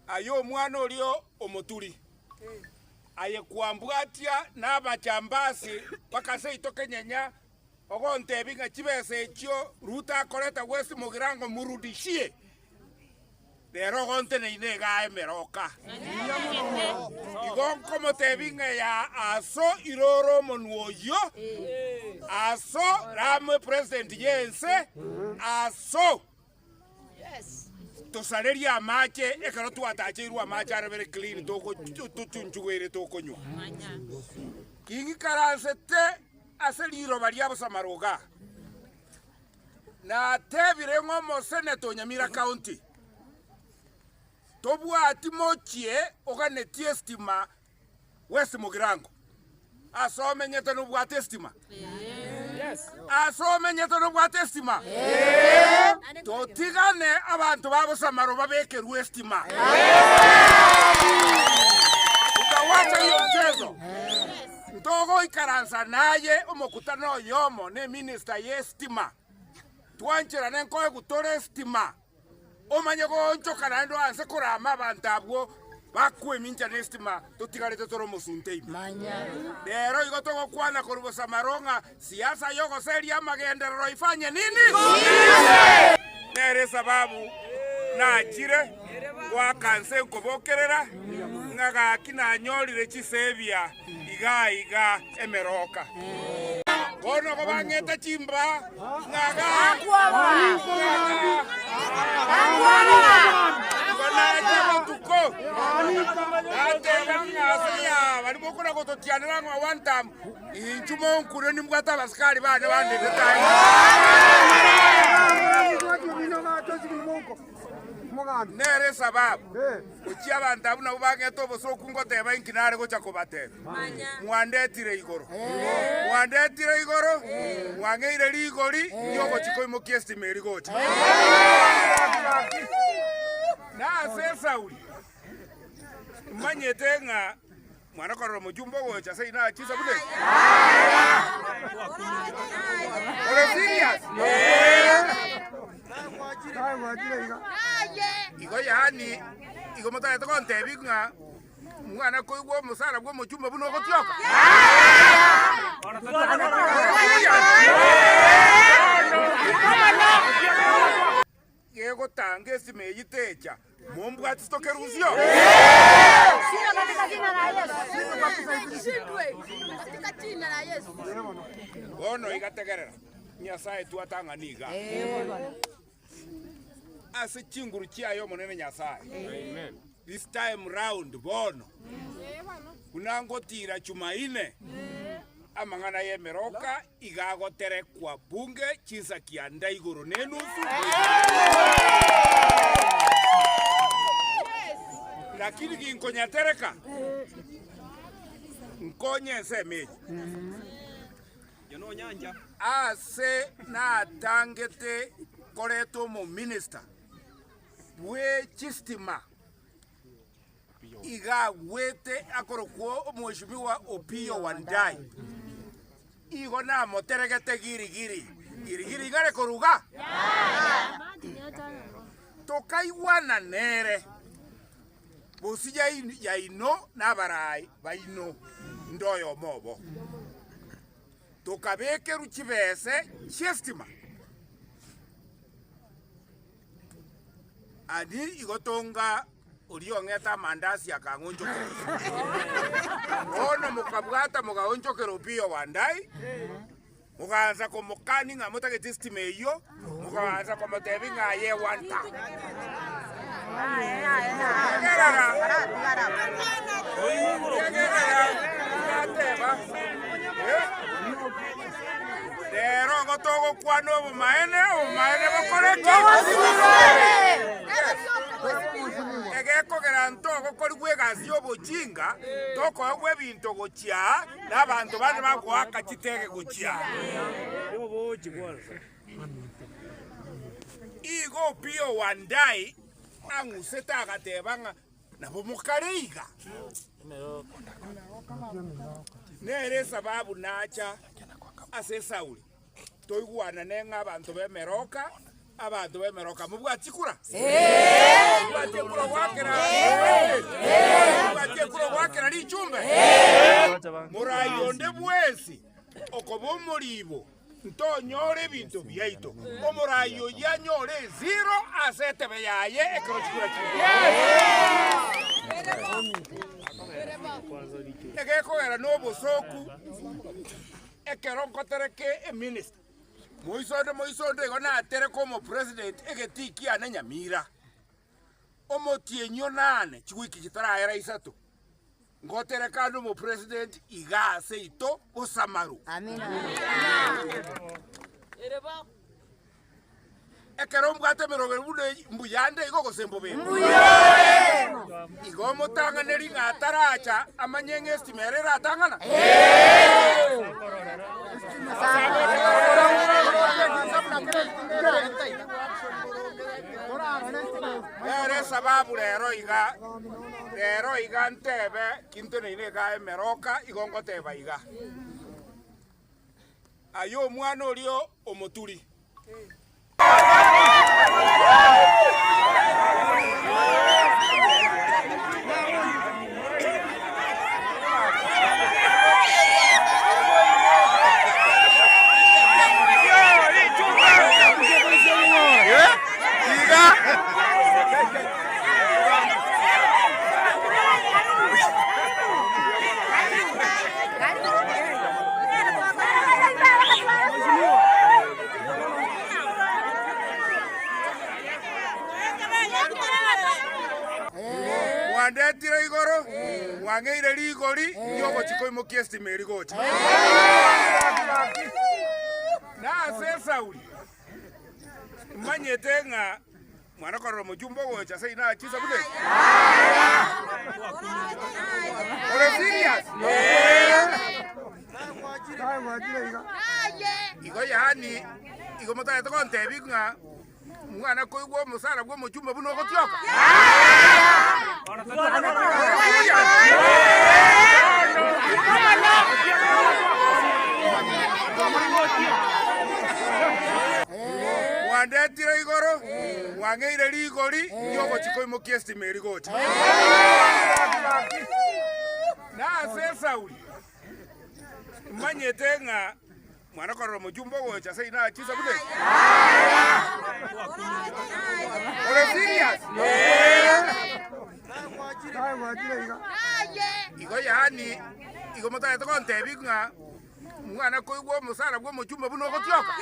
Aye omwana oria omoturi, aye kwambwatia nabachambasi mpaka seito kenyenya, ogontebia ng'a chibesa echio Ruto akoreta West Mugirango murudishie, rero ogonteneine iga emeroka. Igo nkomotebia ng'a ya aso iroro omonwa oyio, aso rame president y'ense, aso. Tosarerie amache ekero twatacheirwe amache arabere clean tochunchugeire tokonywa. Ing'ikaransete ase riroba ria Bosamaro igaa, natebire ng'a omoseneta o Nyamira County, tobwati mochie oganetie estima West Mugirango, ase omenyete nobwate estima? Ase omenyete nobwate estima? Totigane abanto ba Bosamaro babekerwe estima. Tutawacha hiyo mchezo. Ntogoikaransa naye omokutano oyomo ne minister ye estima. Twancherane nkoegwa tore estima. Omanye goonchoka naende oanse korama abanto abwo bakwemincha nestima totigarete tore omosunte ime. Rero igo togokwana korwa bosamaro ng'a siasa y'ogoseria amagenderero ifanye nini? Nere esababu nachire goaka nse nkobokerera ng'a gaki nanyorire chisebia iga iga emeroka. Bono kobang'ete chimba ng'a igo nache botuko, nateba ng'a ase yaa baria mokona gototianera ng'a one term, inchuo monkure nimbwate abasikari bane bandendete aiga. Nere esababu gochia abanto abwo nabwo bang'ete obosooku ngoteba inki nare gocha kobatebia. Mwandetire igoro, mwandetire igoro, mwang'eire rigori riogochia koimokia estima eri gocha. Na ase esauri manyete ng'a mwana korora omochumba ogocha ase ina chisa buna echi. Ore serious? Igo yaani igo motagete gontebia ng'a Omwana koigwa omosara bw'omochumba buna ogotioka? Gegotanga esima eyio techa, mombwati tokerusio. Bono iga tegerera, Nyasae twatang'ani iga ase chinguru chiaye Omonene Nyasae. This time round bono, buna ngotira Chumaine, amang'ana y'emeroka iga agoterekwa bunge chinsa kianda igoro na enusu. Lakini ginkonyatereka, nkonye ensemo eye. Ase natangete koreta omominister bwe chistima iga agwete akorokwa omweshimiwa Opiyo Wandayi, igo namoteregete giri giri, giri giri igare koruga? Tokaigwana nere, bosio yaino na abarai baino inde oyomo obo. Tokabekerwa chibese chi'estima. Ani igo tonga oria ong'ete amandasi akang'onchokera. Bono mokabwata mogaonchokera Opiyo Wandayi, mogaansa komokani ng'a motagete estima eyio, mogaansa komotebia ng'a aye one term. Tegerera, tegerera, nateba, eh, Rero igo togokwana obomaene, obomaene bokore ki? Egekogera ntogokorigwa egasi y'obochinga, tokoegwa ebinto gochia aa, na abanto bande bagoaka chitege gochia aa. Igo Opiyo Wandayi ang'usete agateba ng'a nabo mokare iga. Nere esababu nacha ase Sauli, toigwanane ng'a abanto b'emeroka. Abanto b'emeroka mobwati chikura? Mobwati ekura goakera Mobwati ekura goakera richumbe? Morai onde bwensi okoba omoribo ntonyore ebinto biaito, omorai oyio anyore eziro ase etebe yaye ekero chikura chire. Egekogera nobosooku ekero nkotereka eminister. Moisonde moisonde igo natereke omopresident egetii kiane Nyamira, omotienyi onane chiwiki chitarahera isato, ngotereka ande omopresident iga ase ito Bosamaru. Ekero mbwate emeroberi buna eyio, mbuya ande igo gose mbobe? Igo omotang'aneri ng'a ataracha amanye ng'a estima ere eratang'ana? Nere esababu rero iga, rero iga ntebe kinteneine iga emeroka igo ngoteba iga, Aye omwana oria omoturi. Mwandetire igoro, mwang'eire rigori ri'ogochia koimokia estima eri gocha. Na ase esauri manyete ng'a mwana korora omochumba ogocha ase ina chisa buna echi. Ore serious? Igo yaani igo motagete gontebia ng'a mwana koigwa omosara bwa omochumba buna ogotioka? Ore serious? Mwandetire igoro, mwang'eire rigori ri'ogochia koimokia estima eri gocha. Na ase esauri manyete ng'a mwana korora omochumba ogocha ase ina chisa buna echi. Ore serious? Igo yaani igo motagete gontebia ng'a Omwana koigwa omosara bw'omochumba buna ogotioka.